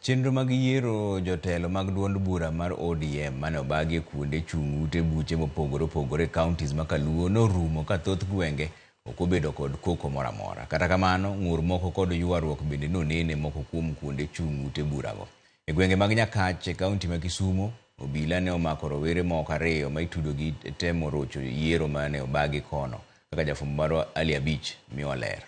Chenro mag yiero jotelo mag duond bura mar ODM mane obagi e kuonde chung' ute buche mopogore opogore e counties ma Kaluo norumo ka thoth gwenge ok obedo kod koko moro amora. Kata kamano, ng'ur moko kod ywaruok bende nonene moko kuom kuonde chung' ute burago. E gwenge mag Nyakach e kaunti ma Kisumo, obila ne omako rowere moko ariyo ma itudo gi temo rocho yiero mane obagi kono, kaka jafwambo marwa Ali Abich miyowa ler.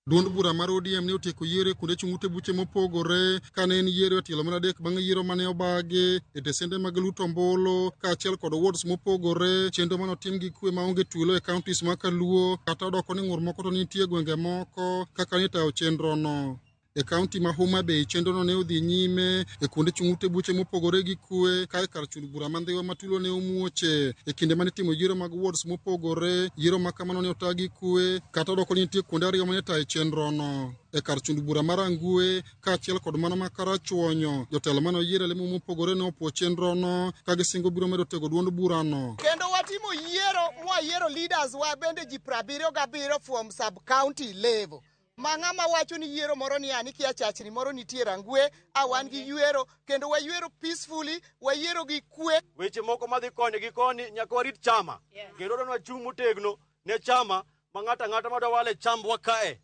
Duond bura mar ODM ne otieko yiero e kuonde chung' ute buche mopogore kane en yiero e tielo mar adek bang' yiero mane obagi e tesende mag luto ombulu kaachiel kod wards mopogore. Chenro mane otim gi kwe maonge tulo e counties ma Kaluo kata odoko ni ng'ur moko to nitie gwenge moko kaka ne itayo chenrono. E kaunti ma Homa Bay chenrono ne odhi nyime e kuonde chung' ute buche mopogore gi kwe kae kar chung' bura ma Ndhiwa ma tulo ne omuoche e kinde mane itimo yiero mag wards mopogore. Yiero ma kamano ne ota gi kwe kata odoko ni nitie kuonde ariyo mane itaye chenrono e kar chung' bura mar Rangwe kaachiel kod mano ma Karachuonyo. Jotelo mane oyier e lemo mopogore ne opuo chenrono ka gisingo biro medo tego duond burano. Kendo watimo yiero mwayiero leaders wa bende ji 77 from sub county level. Ma ng'ama wacho ni yiero moro ni ani kia chachni moro nitie Rangwe, a wan gi yiero kendo wayiero peacefully, wayiero gi kwe. Weche moko madhi koni gi koni nyaka warit chama. Kendo wadwa ni wachung' motegno ne chama ma ng'ato ang'ata madwa wale chambwa kae.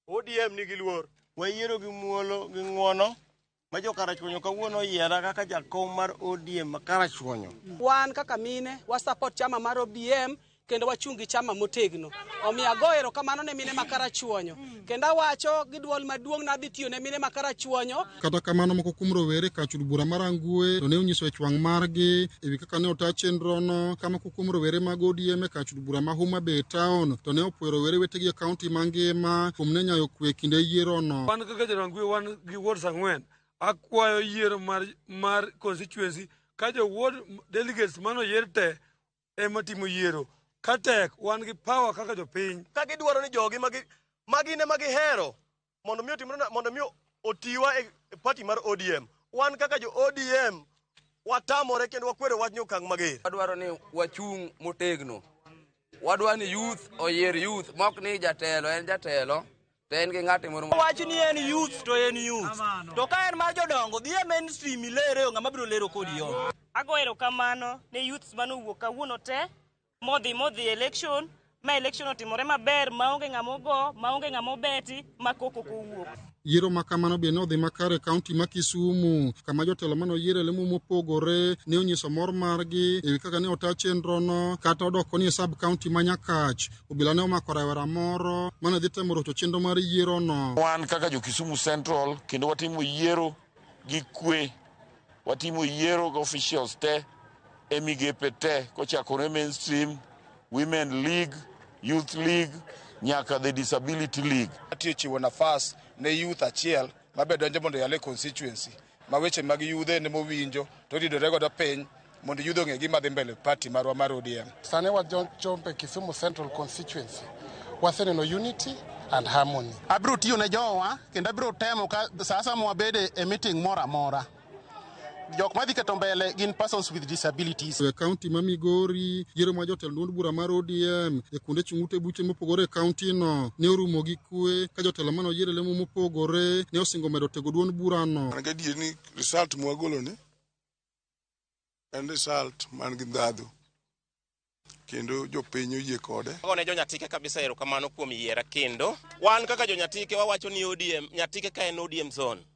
ODM nigi luor. Wayiero gi muolo gi ng'uono ma jo Karachuonyo kawuono oyiera kaka jakom mar ODM ma Karachuonyo. Wan kaka mine wa support chama mar ODM kendo wachung' gi chama motegno. Omiyo ago erokamano ne mine ma Karachuonyo. Kendo awacho gi duol maduong' nadhi tiyo ne mine ma Karachuonyo. Kata kamano moko kuom rowere kar chud bura mar Rangwe to ne onyiso ich wang' margi e wi kaka ne ota chenrono ka moko kuom rowere mag ODM e kar chud bura ma Homa Bay town to ne opuoyo rowere wetegi e kaunti mangima kuom ne nyayo kwe e kinde yierono. Wan kaka jo-Rangwe wan gi wards ang'wen. Akwayo yiero mar constituency ka jo ward delegates manoyier te ema timo yiero. Ka tek wan gi power kaka jopiny. Ka gidwaro ni jogi ma gin ema gihero mondo mi otimre mondo mi otiwa e party mar ODM. Wan kaka jo ODM watamore kendo wakwero wachni okang' mager. Wadwaro ni wachung' motegno. Wadwaro ni youth oyier youth, mok ni jatelo en jatelo to en gi ng'ate moro. Wach ni en youth to en youth. To ka en mar jodongo, dhi e mainstream ilere, ng'ama biro lero kodi yo. Ago erokamano ne youths manowuok kawuono te modhi election ma election otimore maber maonge ng'ama ogo, maonge ng'ama obeti, ma koko kowuok. Yiero ma kamano bende ne odhi makare e kaunti ma Kisumu kama jotelo mane oyier e lemo mopogore ne onyiso mor margi e wi kaka ne ota chenrono kata odoko ni e sub county ma Nyakach. Obila ne omako rawera moro mane dhi temo rocho chenro mar yierono. Wan kaka jo Kisumu Central kendo watimo yiero gi kwe, watimo yiero gi officials te e migepe te kochakore mainstream, Women League, Youth League nyaka the Disability League. Atiyo chiwo nafas ne youth achiel mabe donjo mondo oyal e constituency ma weche mag yudhe ne mowinjo to ridore godo piny mondo yudhe ong'e gima dhi mbele party marwa mar ODM. Sani wachompe Kisumu Central constituency, waseneno unity and harmony. Abiro tiyo ne jowa kendo abiro temo ka sa mwabede e meeting moro amora. Jok madhi keto mbele gin persons with disabilities. E kaunti ma Migori, yiero ma jotend duond bura mar ODM e kuonde chung' ute buche mopogore e kaunti no ne orumo gi kwe ka jotelo mane oyier e lemo mopogore ne osingo medo tego duond burano. An gadier ni result mwagolo ni en result man gi ndhadhu kendo jopiny oyie kode. Ago ne jo-Nyatike kabisa erokamano kuom yiera kendo. Wan kaka jo-Nyatike wawacho ni ODM, Nyatike ka en ODM zone.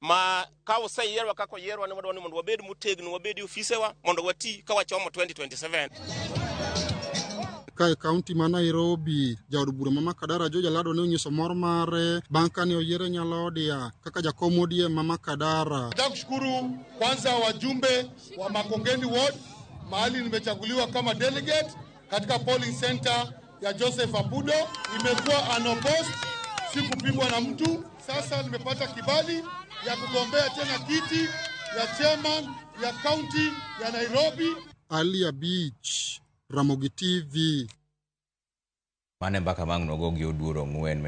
Ma ka oseyierwa kaka oyierwa ni wadwaro ni mondo wabed motegno, wabed e ofisewa mondo wati ka wachomo 2027. Ka e kaunti ma Nairobi, jaod bura ma Makadara George Alado ne onyiso mor mare bang' kane oyiere Nyalodia kaka jakom ODM ma Makadara. Nataka kushukuru kwanza wajumbe wa Makongeni Ward mahali nimechaguliwa kama delegate katika polling center ya Joseph Abudo. Imekuwa unopposed, sikupingwa na mtu. Sasa nimepata kibali ya kugombea tena kiti ya chairman ya county ya Nairobi. Alia Beach, Ramogi TV. Mane mbaka mang' nogo gi Oduor Ong'wen.